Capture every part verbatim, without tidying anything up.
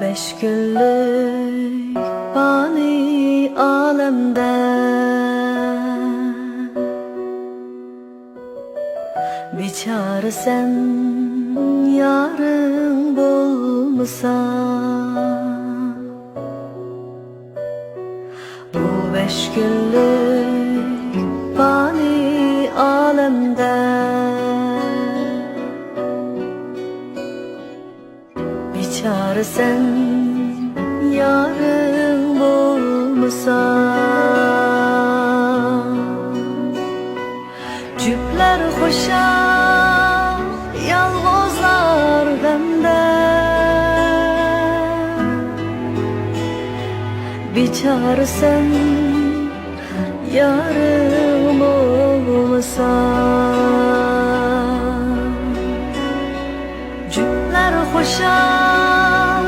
بەش كۈنلۈك پانىي ئالەمدە، بىچارە سەن يارىڭ بولمىسا. بۇ بەش كۈنلۈك پانىي ئالەمدە، بىچارە سەن يارىڭ بولمىسا. جۈپلەر خۇشال، يالغۇزلار غەمدە. بىچارە سەن يارىڭ بولمىسا. جۈپلەر خۇشال،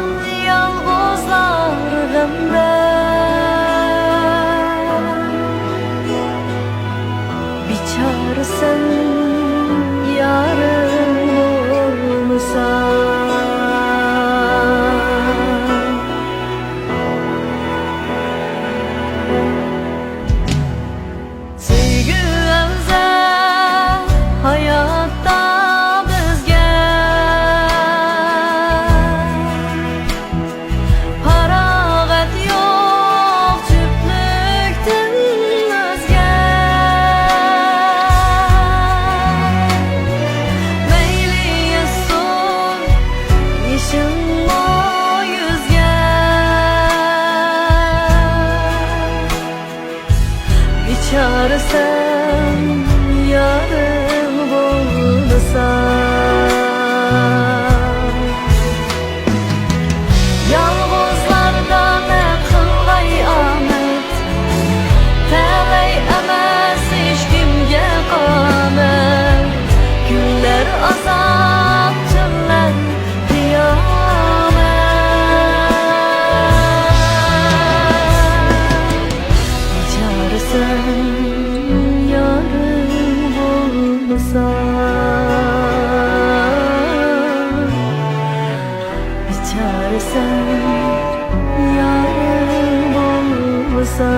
يالغۇزلار غەمدە. بىچارە سەن يارىڭ بولمىسا. سۆيگۈ ئەۋزەل ھاياتتا بىزگە، پاراغەت يوق جۈپلۈكتىن ئۆزگە. مەيلى يەتسۇن يېشىلمۇ يۈزگە. بىچارە سەن يارىڭ بولمىسا. يالغۇزلاردا نە قىلغاي ئامەت، تەلەي ئەمەس ھېچكىمگە قامەت. كۈنلەر ئازاب، تۈنلەر قىيامەت. بىچارە سەن يارىڭ بولمىسا. بىچارە سەن يارىڭ بولمىسا.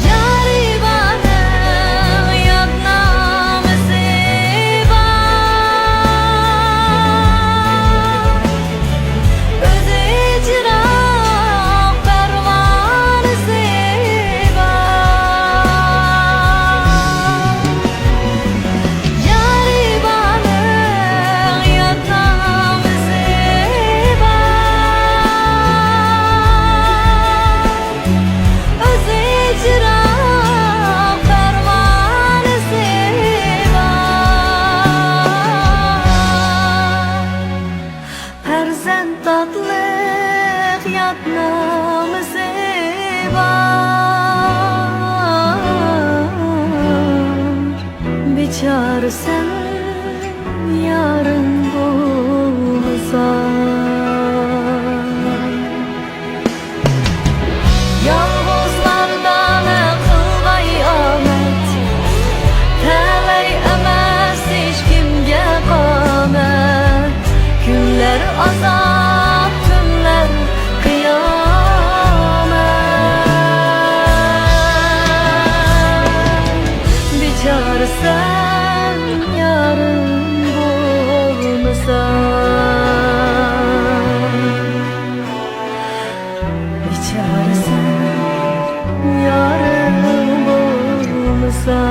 يارى بارنىڭ يادنامىسى بار. ئۆزى چىراغ پەرۋانىسى بار. يارى بارنىڭ يادنامىسى بار. ئۆزى چىراغ پەرۋانىسى بار. پەرزەنت ئاتلىق يادنامىسى بار. بىچارە سەن يارىڭ بولمىسا. يالغۇزلاردا نە قىلغاي ئامەت، تەلەي ئەمەس ھېچكىمگە قامەت. كۈنلەر ئازاب، تۈنلەر قىيامەت. بىچارە سەن يارىڭ بولمىسا. بىچارە سەن يارىڭ بولمىسا.